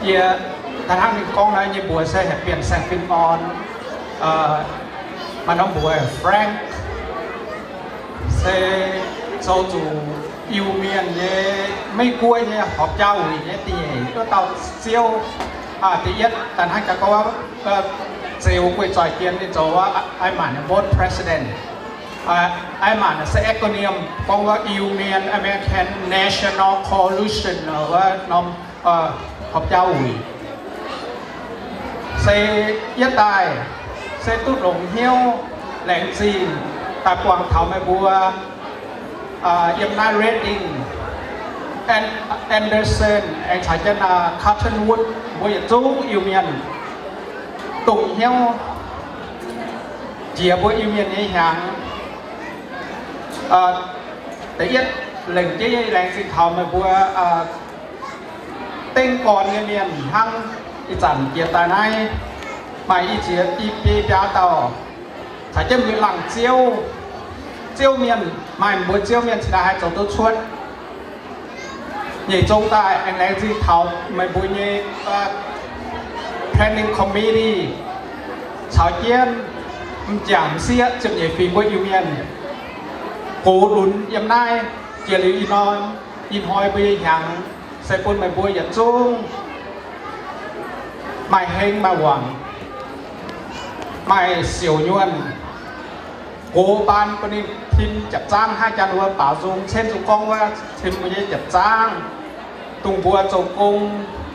Yie daaih hnangv ninh gorngv naaiv nyei mbuox se haih bienh saeng-fim orn, maaih norm mbuox Frank, se zoux zuqc Iu-Mienh nyei, Meiv Guoqv nyei horpc jauv wuic nyei da'nyeic wuov dauh ziouv. Da'yietv daaih hnangv gaax gorngv, Zeuz Guei Zoih Jien ninh zoux Ai Maanc nyei board president. Ai Maanc se acronym gorngv wuov Iu-Mienh American National Coalition wuov norm horpc jauv wuic. Se yietv daaih se duqv longx hnyouv laengz zingh daaih buangh taux meih mbuo yiem naaiv Redding, An- Anderson, aengx caux jienv Cottonwood, mbuo yietc zungv Iu-Mienh dongh hnyouv jiex mbuo Iu-Mienh nyei hnyangx. Da'yietv lengc jeiv nyei laengz zingh taux meih mbuo dengv gorn nyei mienh hnangv ih zanc jiex daaih naaiv, maaih i ziex i biei biaa dauh caux jienv mbuo laangz ziouv, ziouv mienh, maaih mbuo ziouv mienh cingx daaih haih zoux duqv cuotv. Nyeic zong daaih aengx laengz zingh taux meih mbuo nyei planning committee caux jienv m'jangc m'sieqv ziepc nyeic fingx mbuo Iu-Mienh gox lunx yiem naaiv jiex liuz ih hnoi, ih hnoi mbuo nyei hnyangx se bun meih mbuo yietc zungv maaih heng maaih wangc, maaih siouc nyuonh, gox baan bun ninh tim japc zaangv hnangv janx wuov baaux nzung cen nzung gorngv wuov tim mbuo nyei japc zaangv, dongh mbuo zoux gong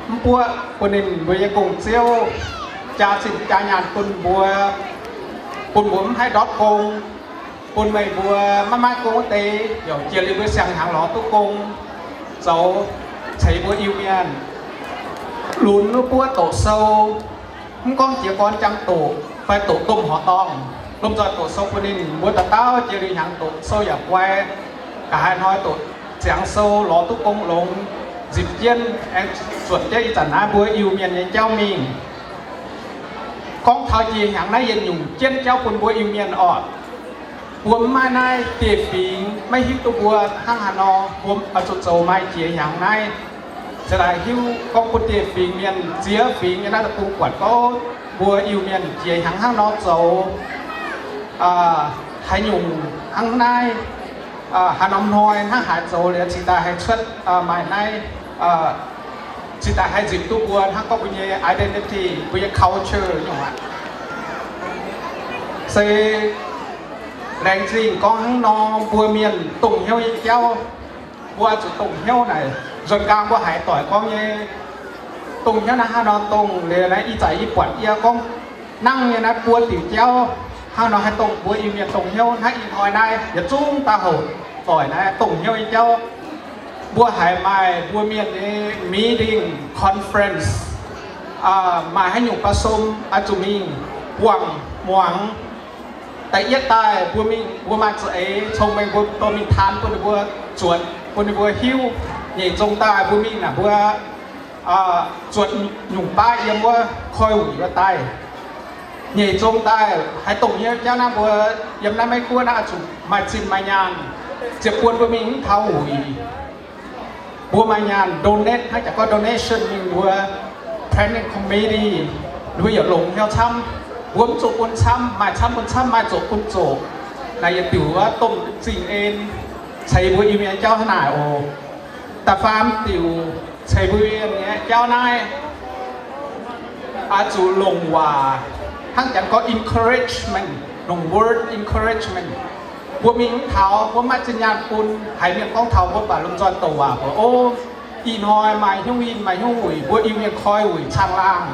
mv buoqv bun ninh mbuo nyei gong-ziouv jaa zinh jaa nyaanh bun mbuo, bun mbuo mv haih ndortv gong, bun meih mbuo maiv maaih gong wuov deix yaac jiex liuz mbuo siang-hnyangx lorz duqv gong zoux ceix mbuo Iu-Mienh. Lunx wuov buoqv doqc sou, mv gorngv jiez gorn jangx doqc fai doqc domh horqc dorngh, lomh nzoih doqc sou bun ninh mbuo dauh dauh jiex liuz hnyangx doqc sou yaac guai, ga'haaix hnoi doqc ziangx sou lorz duqv gong longx, nzipc jienv aengx zuotc jienv ih zanc naaiv mbuo Iu-Mienh nyei jauv mingh. Gorngv taux jiex hnyangx naaiv yietc nyungc jienv jauv bun mbuo Iu-Mienh orqc. Mbuo mv maaih naaiv dieh fingx maiv hiuv duqv mbuo hnangv haaix nor mbuo oix zuqc zoux maaih jiex hnyangx naaiv. Se daaih hiuv gorngv bun dieh fingx mienh ziex fingx nyei naaiv deic-bung buatc gorngv mbuo Iu-Mienh jiex hnyangx hnangv nor zoux, haaix nyungc hnangv naaiv, haaix norm hnoi hnangv haaix zoux liuz cingx daaih haih cuotv maaih naaiv, cingx daaih haih nzipc duqv mbuo hnangv gorngv mbuo nyei identity, mbuo nyei culture nyungc aqv. Se laengz zingh gorngv hnangv nor mbuo mienh dongh hnyouv nyei jauv, mbuo oix zuqc dongh hnyouv naaic. Nzuonx nqaang mbuo haiz doic gorngv nyei dongh hnyouv naaiv hnangv nor dongh liuz naaiv ih zanc yie buatc yie gorngv nangv nyei naaiv buo diuc jauv hnangv nor haih dongh mbuo Iu-Mienh dongh hnyouv hnangv ih hnoi naaiv yietc zungv dauh houc doic naaiv dongh hnyouv nyei jauv. Mbuo haiz maaih mbuo mienh nyei meeting, conference, maaih haaix nyungc ba'sum oix zuqc mingh buangh muangx. Da'yietv daaih mbuo mingh mbuo maaih za'eix cong-mengh mbuo dorh mingh taan bun ninh mbuo zuotc bun ninh mbuo hiuv. Nyeic zong daaih mbuo mingh naaic mbuo zuotc nyungc baav yiem wuov koi wuic wuov daaih. Nyeic zong daaih haaix dongh nyei jauv naaiv mbuo yiem naaiv Meiv Guoqv naaiv oix zuqc maaih zinh maaih nyaanh. Ziepc buonc mbuo mingh mv taux wuic, mbuo maaih nyaanh donate, hnangv jaax gorngv donation mingh mbuo planning committee, ninh mbuo yaac longc hnyouv camv. Mbuo mv zuqc bun camv, maaih camv bun camv, maaih zoqc bun zoqc. Naaiv yietc diuc wuov domh zingh en ceix mbuo Iu-Mienh jauv hnangv naaic oc. Da'faam diuc ceix mbuo Iu-Mienh nyei jauv naaiv oix zuqc longc waac, hnangv janx gorngv encouragement, longc word encouragement. Mbuo mingh mv taux, mbuo maiv zinh nyaanh bun, haiz mienh gorngv taux mbuo baac lomh nzoih douc waac mbuox, o, ih hnoi maaih hnyouv winh maaih hnyouv wuic, mbuo Iu-Mienh koi wuic caangh laangh.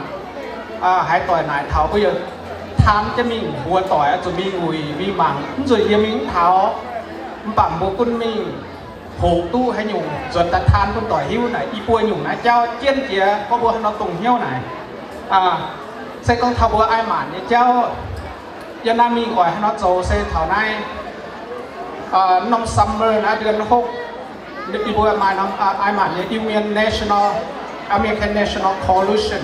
Haaix doic naaic taux mbuo yaac taan jienv mingh mbuox doic oix zuqc mingh wuic mingh mangc. Mv nzunc yie mingh mv taux, mv baac mbuo gunv mingh hoqc duqv haaix nyungc nzuonx daaih taan bun doic hiuv naaic i buo nyungc naaiv jauv jienv jiex gorngv mbuo haaix nor dongh hnyouv naaic. Se gorngv taux mbuo Ai Maanc nyei jauv, yie naaiv mingh oix haaix nor zoux se taux naaiv norm summer naaiv เดือนหก yie mbuo maaih norm Ai Maanc nyei Iu-Mienh National, American National Coalition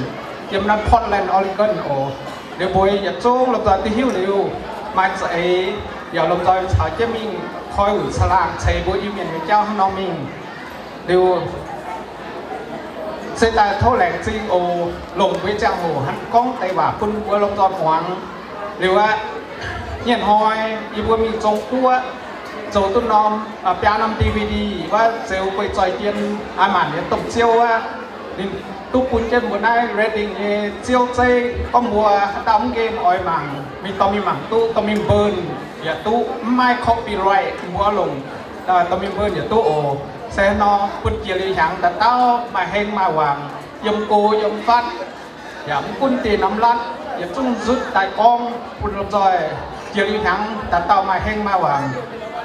yiem naaiv Portland, Oregon oc. Liuz mbuo yietc zungv lomh nzoih duqv hiuv liuz, maaih za'eix yaac lomh nzoih caux jienv mingh koi wuic caangh laangh ceix mbuo Iu-Mienh nyei jauv hnangv nor mingh. Liuz Se daaih tov laengz zingh oc, longc mbuo nyei ziangh hoc hnangv gorngv deix waac bun mbuo lomh nzoih muangx. Liuz aqv, nyei hnoi yie mbuo mingh Zong-Guoqv zoux duqv norm, biaa norm D V D wuov, Zeuz Guei Zoih Jien, aa, maanc nyei domh ziouv wuov, ninh duqv bun jienv mbuo naaiv Redding nyei ziouv zeiv gorngv mbuo haaix dauh mv nqemh oix mangc, mingh dorh mingh mangc duqv, dorh mingh mbenh yaac duqv, mv maaih copyright, mbuo longc dorh mingh mbenh yaac duqv oc. Se hnangv nor bun jiex liuz hnyangx dauh dauh maaih heng maaih wangc, yiem go yiem fatv, yaac mv gunv deix norm laatv, yietc zungv nzutv daaih gorngv bun lomh nzoih jiex liuz hnyangx dauh dauh maaih heng maaih wangc,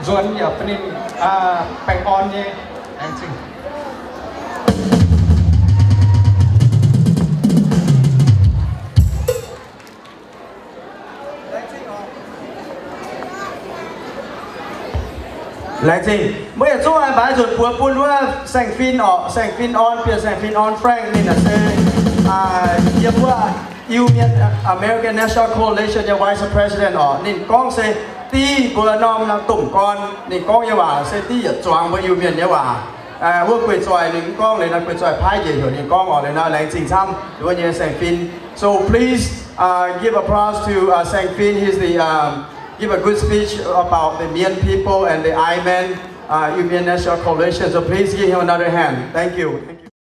nzuonx yaac bun ninh baengh orn nyei. Laengz zingh. Laengz zingh. Mbuo yietc zungv oix mbaix nzunc buoz bun wuov saeng-fin orqc, saeng-fin orn, bienh saeng-fin orn Frank, ninh se yiem wuov Iu Mien American National Coalition nyei vice president orqc. Ninh gorngv se div mbuo norm domh gorn, ninh gorngv nyei waac se div yietc zuangx mbuo Iu Mienh nyei waac. Wuov guei zoih ninh mv gorngv liuz nor, guei zoih paaiv njiec heuc ninh gorngv orqc. Liuz nor laengz zingh camv wuov nyei saeng-fin. So please give applause to Saeng Fin. He's the give a good speech about the Mien people and the I Men, Iu Mien National Coalition. So please give him another hand. Thank you.